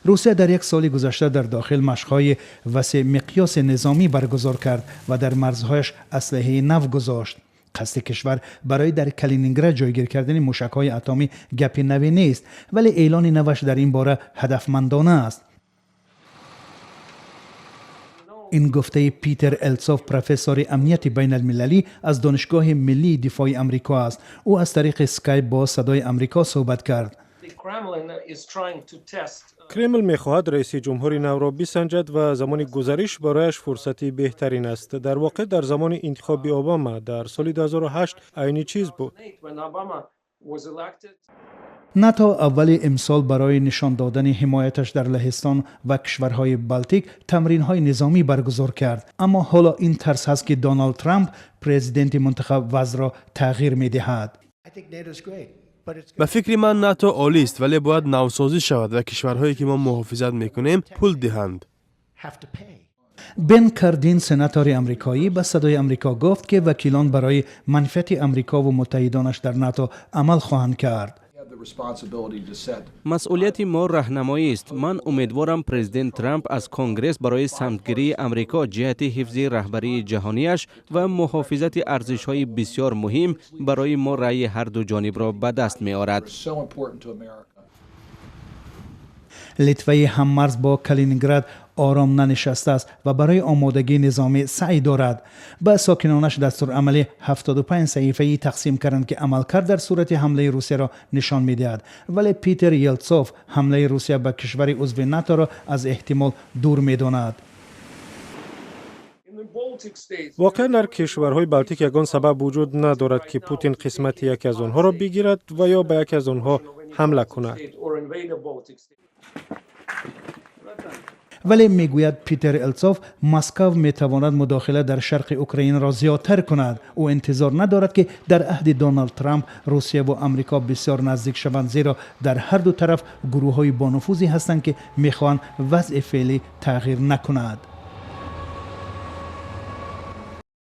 Русия дар як соли гузашта дар дохил машқҳои васеъ миқёси низомӣ баргузор кард ва дар марзҳояш аслиҳаи нав гузошт. Қасди кишвар барои дар Калининград ҷойгир кардани мушакҳои атомӣ гапи наве нест, вале эълони наваш дар ин бора ҳадафмандона аст. Ин гуфтаи Питер Елцов, профессори амнияти байналмилалӣ аз Донишгоҳи миллии дифои Амрико аст. Ӯ аз тариқи Скайп бо Садои Амрико суҳбат кард. Кремл мехоҳад раиси ҷумҳури навро бисанҷад ва замони гузариш барояш фурсати беҳтарин аст. Дар воқеъ, дар замони интихоби Обама дар соли 2008 айни чиз буд. НАТО аввали имсол барои нишон додани ҳимояташ дар Лаҳистон ва кишварҳои Балтик тамринҳои низомӣ баргузор кард, аммо ҳоло ин тарс ҳаст, ки Доналд Трамп, президенти мунтахаб, вазъро тағйир медиҳад. Ба фикри ман, НАТО олист, вале бояд навсозӣ шавад ва кишварҳое, ки мо муҳофизат мекунем, пул диҳанд. Бен Кардин, сенатори амрикоӣ, ба Садои Амрико гуфт, ки вакилон барои манфиати Амрикову муттаҳидонаш дар НАТО амал хоҳанд кард. Масъулияти мо раҳнамоист. Ман умедворам, президент Трамп аз Конгресс барои самтгирии Амрико ҷиҳати ҳифзи раҳбарии ҷаҳонияш ва муҳофизати арзишҳои бисёр муҳим барои мо раъйи ҳарду ҷонибро ба даст меорад. Литваи ҳаммарз бо Калининград ором нанишастааст ва барои омодагии низомӣ саъй дорад. Ба сокинонаш дастурамали 75 саҳифаӣ тақсим карданд, ки амалкард дар сурати ҳамлаи Русияро нишон медиҳад, вале Питер Елцов ҳамлаи Русия ба кишвари узви НАТОро аз эҳтимол дур медонад. Воқеан, дар кишварҳои Балтик ягон сабаб вуҷуд надорад, ки Путин қисмати яке аз онҳоро бигирад ва ё ба яке аз онҳо ҳамла кунад. Вале, мегӯяд Питер Елцов, Москав метавонад мудохила дар шарқи Украинаро зиёдтар кунад. Ӯ интизор надорад, ки дар аҳди Доналд Трамп Русияву Амрико бисёр наздик шаванд, зеро дар ҳарду тараф гурӯҳҳои бонуфузе ҳастанд, ки мехоҳанд вазъи феълӣ тағйир накунад.